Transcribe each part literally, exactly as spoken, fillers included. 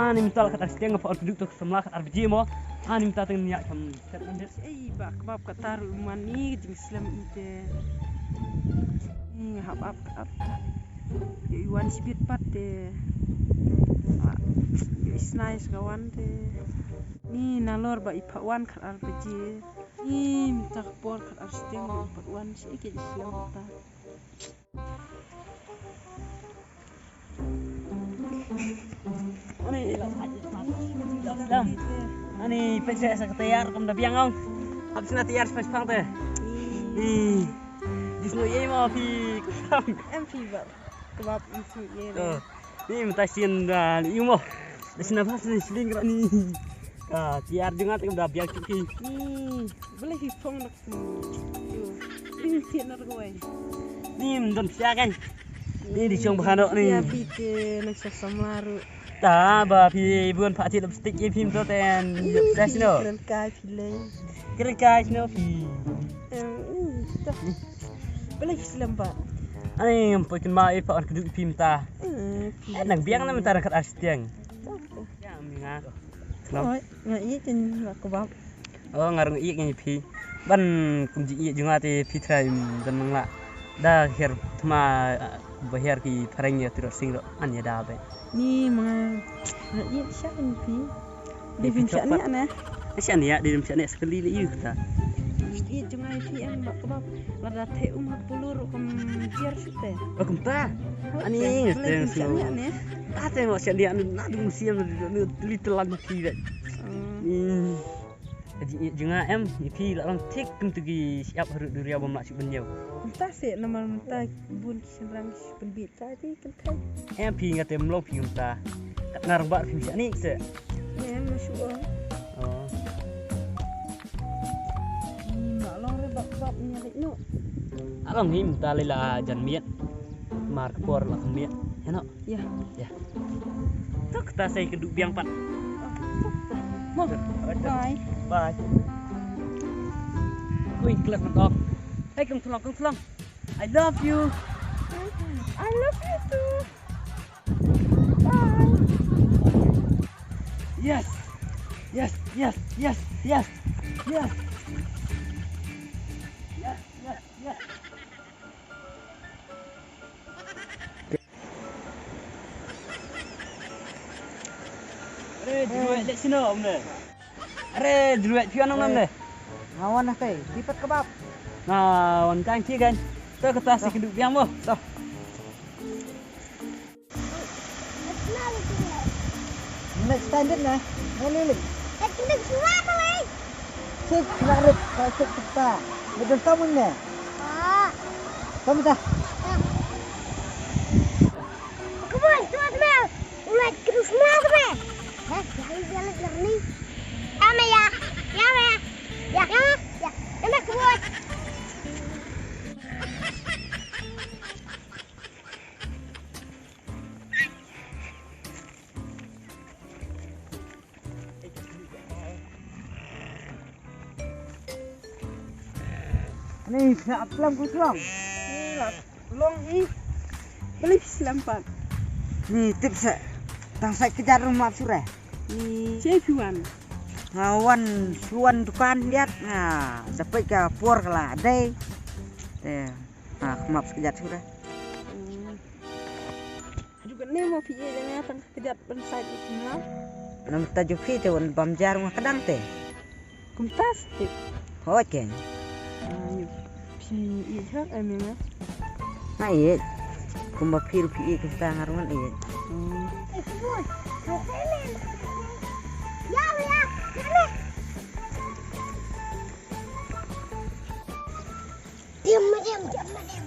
Ani mynta la kat ar shiteng, nga pha ot kdup to ka samla kat ar baje mo. Ani mynta teng nia kam set man det. Ei, ba kebab ka tar u man ni ka jingslem i te. Ni nga hap ap ap. Yo i wan shibit pat te. Ah, yo i snai ska wan te. Ni nalor ba i pha wan kat ar baje. Ni mynta ka por kat ar shiteng ba i pha wan shi ke i slem ta. Ani, ani, peit sa ka tiar kum da biang ong. Hap sna tiar sma shipang te. Ih. Dis no ye mo phi kum. Em phi ba. Kebab em phi ye. Oh. Ni mynta sien da ni mo. Da sna ba sna sling ra ni. Ka tiar jngat kum da biang ki. Ih. Balei phi phong dak. Ni, ym don pisa kan. Ni di shong bha noh ni. Ïa phi te nang shong samla ruh. Ta ba phi bun pha ti lipstick ïa phi mynta ten. Ïa pisa sino. Kren kai phi lei. Kren kai sino phi. Em, ta. Balei phi slem ba. Ani ngam poi kynmaw ïa pha on kduk phi mynta. Eh, phi. Eh, nang biang na mynta nang kat ar shiteng. Ta, ta. Ïa, mi nga. Oi, nga ïeit ïa la kebab. Oh, nga rung ïeit ïa phi. Ban kum ji ïeit jong nga te phi trai don nang la. Da her thma ba her ki phareng ïa tiro sing ro an ïa da be. Ni ma nga ïeit sha ïa phi. Di phi chak ne. Sha ne di phi chak ne sekali le yu ta. Ïeit jong nga ïa phi em ba kebab. Lada the um ha pulu ruh kum jer shu te. Ba kum ta. Ani te shu. Ta te mo sha ne na dung siam li telan phi de. Ka jingïeit jong nga em, ïa phi la long thik kum tu ki shyiap harud duriaw bym lah shu ban ñiew. Mynta seh namar mynta bun ki shynrang ki shu pynbit ta ki kynthei. Em phi nga te mlong phi mynta. Kat nga rangbah phi shah nik seh. Em ma shu ong. Oh. Ni ma long re bak bak ni lek no. Along ni mynta lei la jan miet. Mar ka por la ka miet. Heno. Ïa. Ïa. To kata sa ïa ka duh biang pat. Mo. Bye. Bye. Ui, klet man dok. Hey, kong thlong, kong thlong. I love you. I love you too. Bye. Yes. Yes, yes, yes, yes. Yes. Yes, yes, yes. Are, jruet leh sino, om ne? Are, jruet phi wan ong ne? Nga wan na kai, phi pat kebab. Nga wan kan phi kan. To kata si kduk biang mo. To. Next time dit na. Mo lili. Sik na rit, sik kita. Ngedan tamun ne. Kamu dah. Come on, come on, come on. Let's go, come on, come on. Heh, jangan jalan jernih. Ya, Maya. Ya, Maya. Ya, ya, ya. Ya, Maya, come on. Ani, sa aplam ko slong. Ni la long i. Beli slem pat. Ni tip sa. Tang sa kejar rumah sure. Ni. Che phi wan. Nga wan, phi wan dukan liat. Nga dapat ka por kala dei. Te. Ha, kemap sekejap sure. Hmm. Juga ni mo phi ïa nga tang kejap ban sait ïa nga. Namta ju phi te wan bam jar ma kedang te. Kumtas te. Hoi ke. Ah, yu phi ïa ha em ïa nga. Nga ïa. Kumba phi ru phi ïa kumta nga ruan ïa. Hmm. Diam, diam, diam, diam.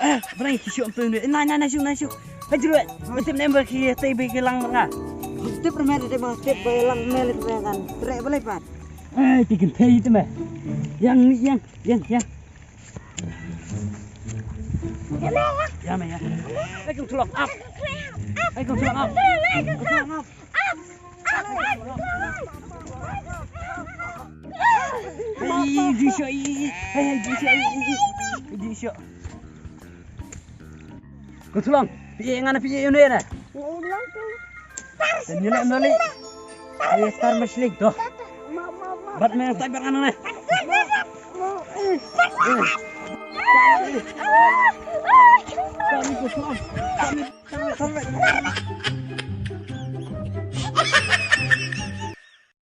Eh, bring ki shu tu ni. Nai, nai, nai shu, nai shu. Hai jru. Betul ni ber ki tei be ki lang nga. Tip remeh de ba tip be lang mel kan. Trek boleh pat. Eh, ki kin tei tu meh. Yang, yang, yang, yang. Ya meh ya. Hai kong tulong ap. Hai kong tulong ap. Kong tulong ap. Hey, Joshua, hey, hey, Joshua, hey, hey, Joshua. Kong tulong, phi ngan phi yune na. Tani la noli. Ay star masling to. Bat me tai ber ngan na. Tani Kong tulong. Tani, tani, tani.